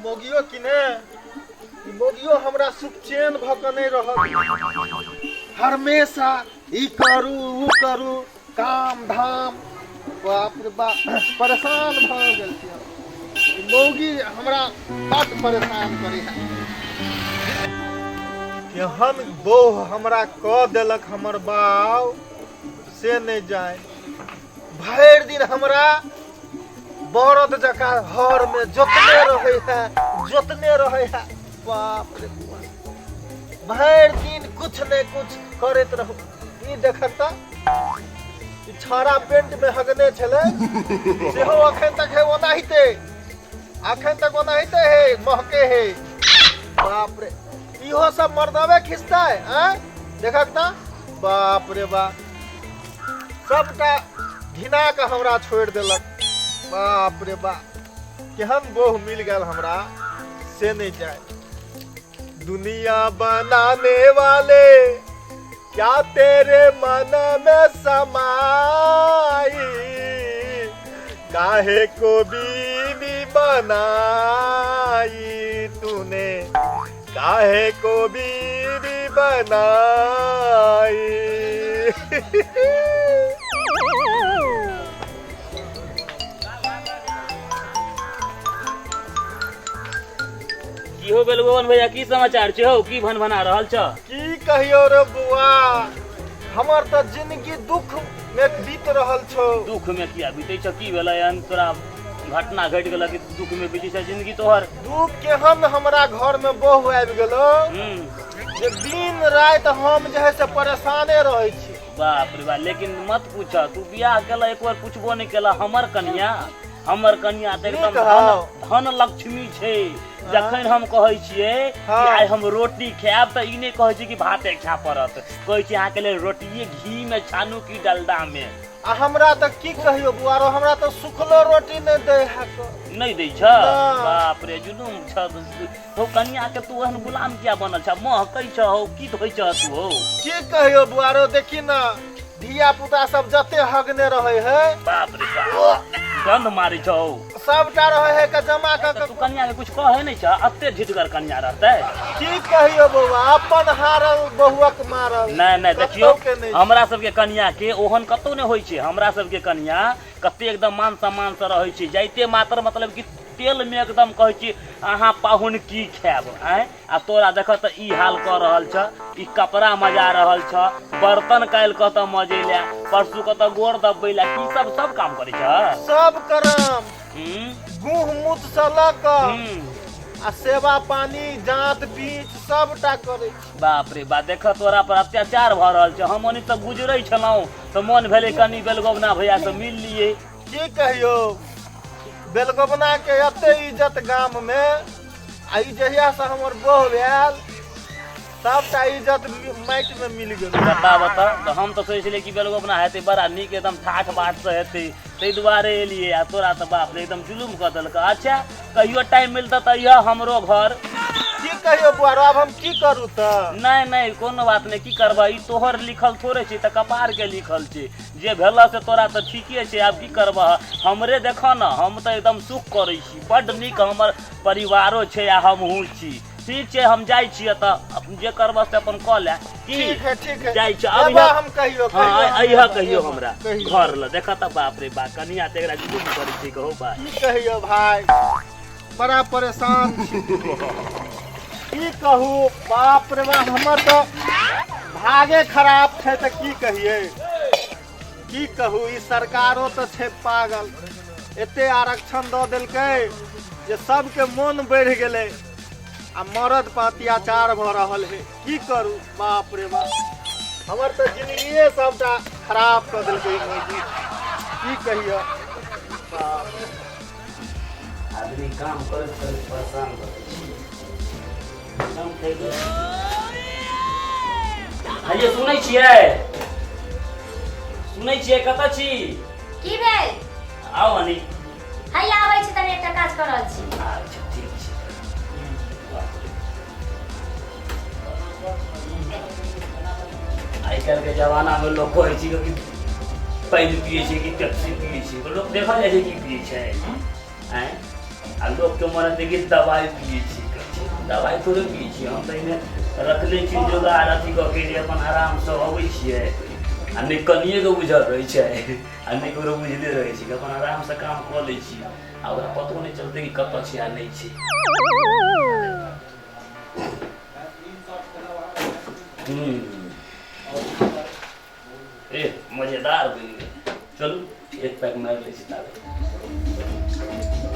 मोगियो कि ने, ई मोगियो हमरा सुख चैन भऽ कऽ नहि रहल। हमेशा ई करू ऊ करू, काम धाम, बाप रे बाप, परेशान भऽ गेल छी हम। ई मौगी हमरा बड परेशान करै है। केहन बोह हमरा कऽ देलक हमर बाउ से नहि जाय। भरि दिन हमरा बरद जकाँ हर में जोतने रहे है, जोतने रहे है। बाप रे बुआ, भरि दिन कुछ ने कुछ करैत रहू। ई देखक तऽ ई छाड़ा पेंट में हगने छलै, सेहो अखन तक है ओनाहिते, अखन तक ओनाहिते है, महके है। बाप रे, इहो सब मर्दवे खिंचतै? आँय, देखक तऽ, बाप रे बाप, सबटा घिना कऽ हमरा छोड़ि देलक। बाप रे बाप, केहन बोह मिल गेल हमरा से नहि जाय। दुनिया बनाने वाले क्या तेरे मन में समाई, काहे को बीवी बनाई तूने, काहे को बीवी बनाई। की हो बेलगोवन भैया, की समाचार छै हौ? की भन भना रहल छ? की कहियो रे बुआ, हमर तऽ जिंदगी दुख में बीत रहल छौ। दुख में किया बीतै छ? की भेलै एहन तोरा घटना घटि गेल कि दुख में बीतै छ जिंदगी तोहर? दुख केहन हमरा घर में बहु आबि गेलो जे दिन राति हम जे है से परेशाने रहै छी। बाप रे बाप, लेकिन मत पूछ, तू बियाह केला एक बार पूछबो नहीं केला। हमर कनिया, हमर कनिया तऽ एकदम नीक हौ। धन लक्ष्मी छै। जखन हम कहै छियै कि आइ हम रोटी खायब तऽ ई नहि कहै छै कि भाते खाय पड़त, कहै छै अहाँके लेल रोटिये घी में छानू कि डलडा में। आ हमरा तऽ की कहियो बुआरो, हमरा तऽ सुखलो रोटी नहि दै है क। नहि दै छ? ना। बाप रे, जुलुम छ हौ कनिया के। तू एहन गुलाम किया बनल छ? महकै छ हौ, की धोइ छ तू हौ? की कहियो बुआरो, देखी ना धिया पुता सब जते हगने रहे है। बाप रे बाप, गंध मारै छ हौ। सबटा रहे है के जमा क तू कनिया के कुछ कहे नहीं छ? अते ढिठगर कनिया रहतै। की कहियो बौआ, अपन हारल बहुअक मारल। नहीं नहीं, देखियो कतौ के नहि। हमरा सबके कनिया के ओहन कतौ नहि होइ छै। हमरा सबके कनिया कते एकदम मान सम्मान से रहै छै। जाइते मात्र मतलब कि तेल में एकदम कहै छी अहाँ पाहुन की खायब आँय। आ तोरा देख तऽ ई हाल कऽ रहल छ, ई कपड़ा मजा रहल छ, बर्तन काल्हि कतऽ मजै लए, परसू कतऽ गोर दबबै लए, की सब सब काम करै छ? सब करम, गुह मूत से लऽ कऽ आ सेवा पानी जात बीच सबटा करै छी। बाप रे बा, देख तोरा पर अत्याचार भऽ रहल छै। हम ओनी तऽ गुजरै छलहुँ तऽ मन भेलै कनि बेलगोबना भैया से मिल लियै। की कहियो, बेलगोबना के एते इज्जत गाम में, आ ई जहिया से हमर बहु आयल सबटा इज्जत माटि में मिल गेल। बता बता तऽ हम तऽ सोचै छलियै कि बेलगोबना हेतै बड़ा नीक, एकदम ठाठ बाट से हेतै, ताहि दुआरे एलियै। आ तोरा तऽ बाप रे एकदम जुलुम कऽ देलक। अच्छा कहियो टाइम मिलतै तऽ अइहऽ हमरो घर। की कहियो बुआरो, आब हम की करू तऽ? नहि नहि, कोनो बात नहि, की करबह, ई तोहर लिखल थोड़े छै, तऽ कपार के लिखल छै। जे भेलऽ से तोरा तऽ ठीके छै, आब की करबह। हमरे देखऽ ने, हम तऽ एकदम सुख करै छी, बड्ड नीक हमर परिवारो छै आ हमहूँ छी। ठीक छै, हम जाइ छियै तऽ जे करबह से अपन कऽ ले। की ठीक है, ठीक है, जाइ छी अब। एबा हम कहियो। हाँ, कहियो हम अइहऽ एबा, कहियो एबा, हमरा कहियो। घर लऽ। देखऽ तऽ बाप रे बा, कनिया तऽ एकरा जुलुम करै छै कहू बा। की कहियो भाई, बड़ा परेशान छी, की कहू। बाप रे बाप, हमर तऽ भागे खराब छै तऽ की कहियै, की कहू। ई सरकारो तऽ छै पागल, एते आरक्षण दऽ देलकै जे सबके मोन बढ़ि गेलै आ मरद पर अत्याचार भऽ रहल है। की करू, बाप रे बाप, हमर तऽ जिंदगिए सबटा खराब कऽ देलकै ई मौगी, की कहियो बाप रे। आदमी काम करैत करैत परेशान भऽ जाइ छै। काम थाकि गेल। हइये सुनै छियै? सुनै छियै? कतऽ छी? की भेल? आउ अनी। हैया आबै छी, तनी एकटा काज कर रहल छी। अच्छा ठीक छै। आइ काल्हि के जमाना में लोग कहै छै कि पानि पियै छै कि पेप्सी पियै छै, लोक देखल जाइ छै की पियै छै। आँय, आ लोकके मन हेतै कि दबाइ पियै छी, दबाइ थोड़े पियै छी हम। तऽ एहिमे रखले छी जोगाड़ अथी कऽ के जे अपन आरामसँ अबै छियै, आ नहि कनिएके बुझल रहै छै आ नहि ककरो बुझले रहै छै, अपन आरामसँ काम कऽ लै छी आ ओकरा पतो नहि चलतै कि कतऽ छै आ नहि छै। ए मजेदार बनि गेल। चलू एक पैक मारि लै छी ताबे।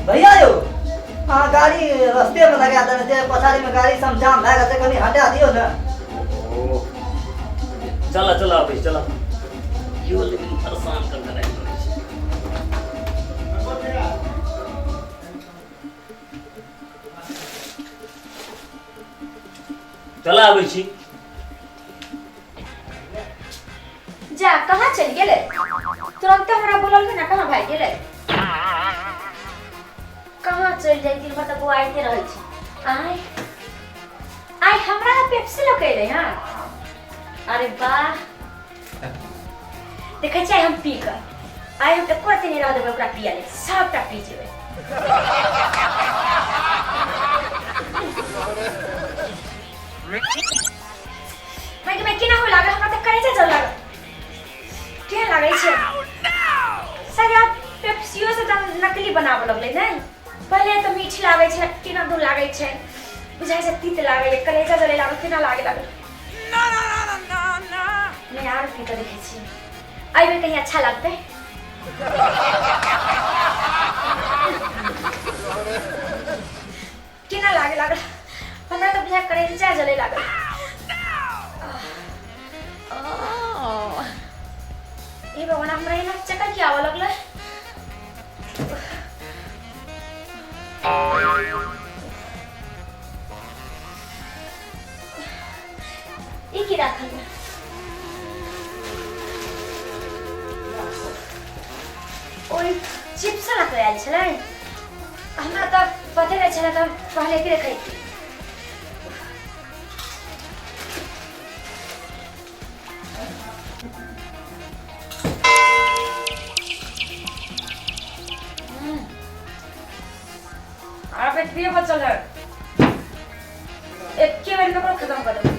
भैया यौ, अहाँ गाड़ी रस्ते में लगा देने छै, पछाड़ी में गाड़ी सब जाम भए गेल छै, कनि हटा दियौ ने। चल चल अबै, चल यो, लेकिन परेशान कर के राखि देने छै। चल आबै छी। जा, कहाँ चलि गेलै? तुरंत हमरा बोललकै ना, कहाँ भागि गेलै? कहाँ चलि जाइ? दिन भर तऽ बौआइते रहै छै। आय आय, हमरा पेप्सी लऽ के एलै। हँ, अरे वाह, देखै छियै, हम पी कऽ आइ हम एको रत्ती नहि रह देबै ओकरा पिया ले, सबटा पी जेबै। माय गे माय, केना होय लागल? हमरा तऽ करेजा जल लागल। केहन लागै छै? शायद आब पेप्सियो से तऽ नकली बनाबऽ लगलै ने। पहिले तऽ मीठ लागै छै, केना दूर लागै छै, बुझाइ छै तीत लागै, कलेजा जले लागल, केना लागे लागल। नहीं, आर पी कऽ देखै छी, एहिबेर कहीं अच्छा लगतै। केना लागे लागल? हमरा तऽ बुझाइ करेजा जले लागल। हे भगवान, हमरा एना चक्कर किया आबऽ लगलै? ई की राखल बा? ओहि चिप्स लऽ कऽ आयल छलै, हमरा तऽ पते नहि छलै, तऽ हम पहले के देखैती। आब एतबे बचल है, एके बेर में ओकरो खत्म कर देबै।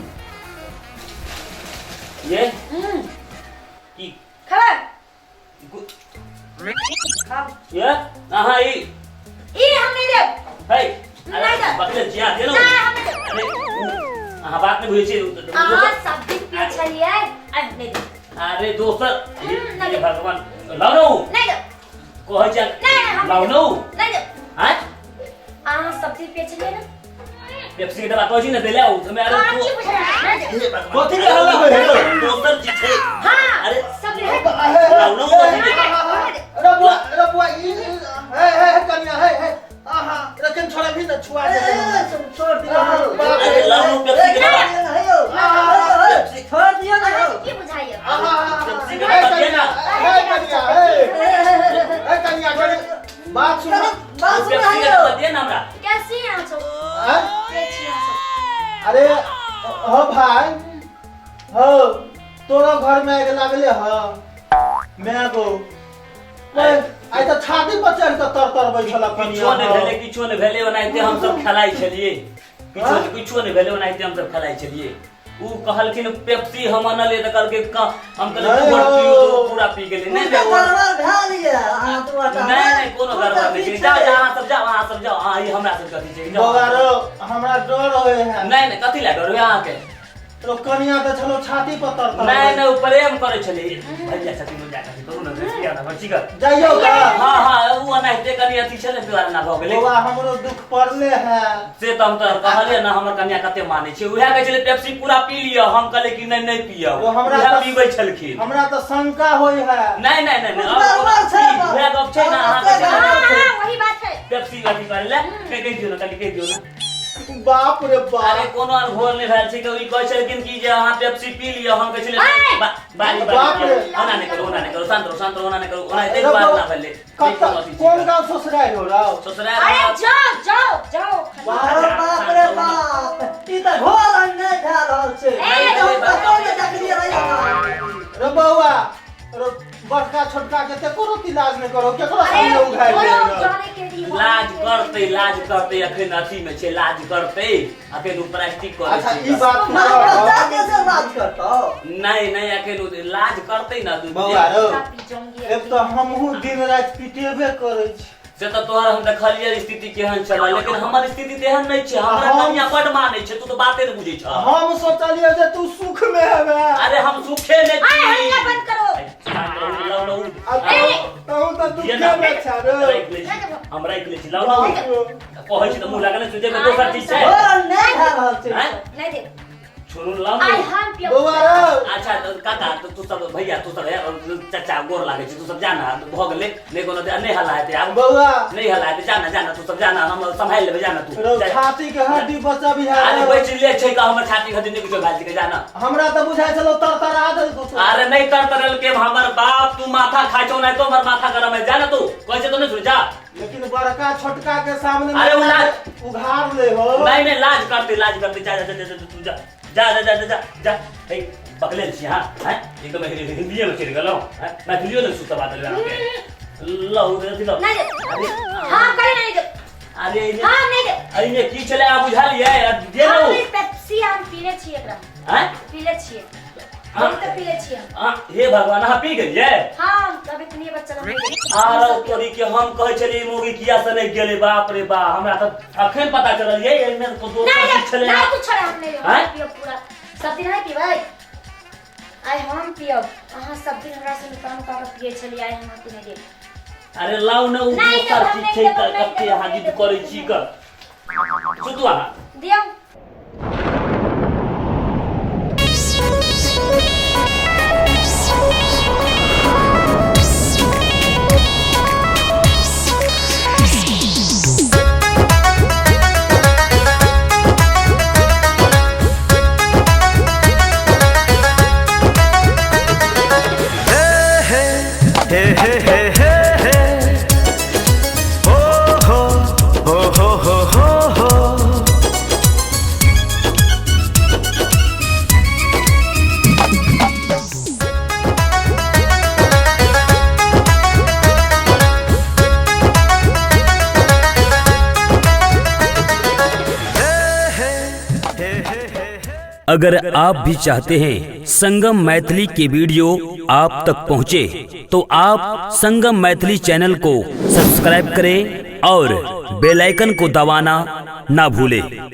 ये की खेबै? खाउ। ये अहाँ ई ई हम नहीं देब। है नहीं दे। बकले जिया दे। नहीं, हम नहीं देब। अरे, अहाँ बात नहीं बुझै छी। अहाँ सब दिन पियै छलियै, आइ हम नहीं देब। अरे दोसर नहीं हे देब। भगवान, लाउ ने उ। नहीं देब। कहै छै। नहीं, हम लाउ ने उ। नहीं देब। आँय? अहाँ सब दिन पियै छलियै ने। पेप्सी के डब्बा कहै छी ने देले आउ हमे। अरे अहाँ की बुझै? नहीं देब। कथी के हल्ला होय है? दोसर चीज छै। हाँ। अरे सब दिन है। लाउ ने उ। रे बुआ, रे बुआ, ई हे हे हे कनिया, हे हे, आहा, रखन छोड़ा भी न छुआ दे। छोड़ दियौ। अरे लाउ ने पेप्सी के डब्बा। छोड़ दियौ ने। अहाँ की बुझाइए? आहा। पेप्सी के हे डब्बा दिए कनिया, ना। हे कनिया, हे हे कनिया, कनि बात सुन। बात सुन। पेप्सी के डब्बा दिए ना हमरा। कैसे यहाँ सब? आँ? के छी अहाँ सब? अरे हो भाई, हो तोरो घर में आगि लागले ह मैं गो? आइ तऽ छाती पर चढ़ि कऽ तर तर बैठल किछो नहि भेलै, किछो नहि भेलै, ओनाहिते हमसब खेलाइ छलियै। किछो किछो नहि भेलै, ओनाहिते हमसब खेलाइ छलियै। उ कहलखिन पेप्सी, हम अनलियै तऽ कहलकै हम कहलियै नहि दू घोट हौ। पियू, तऽ ओ पूरा पी गेलै। नहि नहि, गड़बड़ भए लिअ अहाँ दू गोटा। नहि नहि, कोनो गड़बड़ नहि छै। जाउ जाउ, अहाँ सब जाउ, अहाँ सब जाउ, अहाँ ई हमरा सब कथी छै, जाउ। बौआ, हमरा डर होइ है। नहि नहि, कथी लए डर होय अहाँके? तो कनिया तऽ छलो छाती पर तर तर। नहि नहि, ओ प्रेम करै छलै। भैया छथिन, ओ जाकऽ करू ने, किया ना ठीक है। जाइयो का? हाँ हाँ, ओ एनाहिते कनि अथी छलै, दुआरे ना भऽ गेलै। बौआ, हमरो दुख पड़ले है। से तऽ हम तऽ कहलियै ने, हमर कन्या कते मानै छै। उएह कहै छलै पेप्सी पूरा पी लिअ, हम कहलियै कि नहि नहि पियब। ओ हमरा उएह तऽ- पीबै छलखिन। हमरा तऽ शंका होइ है। नहि नहि नहि नहि, कुछ गड़बड़ छै। उएह गप छै ने अहाँके। हाँ हाँ, वही बात है। पेप्सी अथी करै लए कहि कहि दियौ ने, कनि कहि दियौ ने। बाप रे अरे बाप। कोनो अनुभव नहि भेल छै कि ई कहै छलखिन कि जे अहाँ पेप्सी पी लिअ, हम कहै छलियै आय! बारी बाप बारी रे। ओना नहि करू, ओना नहि करू, शांत रहू, शांत रहू, ओना नहि करू, ओना ताहि दुआरे ना भेलै। नहि कोनो अथी छै। कोन गाँव ससुराल हो राव? ससुराल। अरे जाओ जाओ जाओ। अरे बाप रे बाप, ई तऽ घोर अन्याय भए रहल छै। ए, हम कतौ नहि देखलियै रहियै। रे बौआ, रे बड़का छोटका के ते कोनो इलाज नहि करो, केकरो अरे सामने उघारि बोलो दे। जाने के लिए। लाज करतै, लाज करतै, अखन अथी में छै, लाज करतै, अखन उ प्रैक्टिस करै अच्छा छै। ई बात माँ तू कह। चाचे से लाज करतौ? नहीं नहीं, अखन उ लाज करतै ना तू। बौआ रौ, पी जाऊंगी। एक तऽ हमहूँ दिन राति पिटेबे करै छी। से तऽ तोहर हम देखलियै स्थिति केहन छल, लेकिन हमर स्थिति तेहन नहि छै। हमरा कनिया बड मानै छै, तू तऽ बाते नहि बुझै छह। हम सोचलियै जे तू सुख में हेबे। अरे हम सुखे मे छी। आय हल्ला बंद करो। लाउ, लाउ, लाउ। आ तहूँ तऽ दुखे में छा रे। राखि लै छी, हम राखि लै छी, लाउ लाउ। कहै छी तऽ मुँह लागल तुझे में दोसर चीज छै। तोरा नहि भए रहल छै। आँय? नहीं दे। छोड़ू, लाउ। आय हम पियब। बौआ रौ। अच्छा तऽ काका, तऽ तू सब भैया, तू सब हे, चाचा, गोर लागै छी, तू सब जा ना, भऽ गेलै, नहि कोनो नहि हल्ला हेतै आब। बौआ। नहि हल्ला हेतै, जा ना, जा ना, तू सब जा ना, हम सम्हारि लेबै, जा ना तू। रौ जा। छाती के हड्डी बचबी है। अरे बचि ले छै तऽ हमर छाती के हड्डी नहि कुछो भेल छै, जा ना। हमरा तऽ बुझाइ छलौ तरतरा देलकौ तोरा। अरे नहीं तरतरल के हमर बाप, तू माथा खाइ छौ, नहीं तो हमर माथा गरम है, जा ना तू, कहै छै तो नहीं सुन, जा। लेकिन बड़का छोटका के सामने अरे उ लाज उघार ले हो। नहीं नहीं, लाज करते, लाज करते, जा जा जा जा, तू जा जा जा जा जा जा जा। हे बकले छी। हां हैं, एकदम हिंदीए में चलि गेलौ हैं, मैथिलियो ने सुतबा देलबै अहाँके। लहु रे अथी लहु। नहीं दे। अरे हाँ करे नहीं दे। अरे एहिमे हाँ नहीं दे। एहिमे की छलै अहाँ बुझलियै? दे हम रौ। नहीं, पेप्सी हम पीले छियै एकरा। हैं? पीले छियै। हाँ। हम तऽ पीले छियै। आ, हे भगवान, अहाँ पी गेलियै? हाँ, तब इतनी बच्चा हम आरो तोरी के, हम कहै छलियै मोगी किया से नहि गेलै, बाप रे बा, हमरा तऽ अखन पता चलल यै एहिमे तो दोसर नहीं चीज छलै। नहीं कुछ हम नहीं आँय? हम पियब पूरा, सब दिन नहीं पीबै, आइ हम पियब। अहाँ सब दिन हमरा से नुका नुका के पियै छलियै, आइ हम अहाँके नहि देब। अरे लाउ ने, ओ नहि दोसर देब, चीज नहि छै देब, तऽ नहि कते देब, अहाँ नहि जिद देब, करै नहि छी देब। कऽ सुतू अहाँ। दियौ। हे हे हे हे हे हो हो हो हो हो हो हो। अगर आप भी चाहते हैं संगम मैथिली के वीडियो आप तक पहुंचे, तो आप संगम मैथिली चैनल को सब्सक्राइब करें और बेल आइकन को दबाना ना भूलें।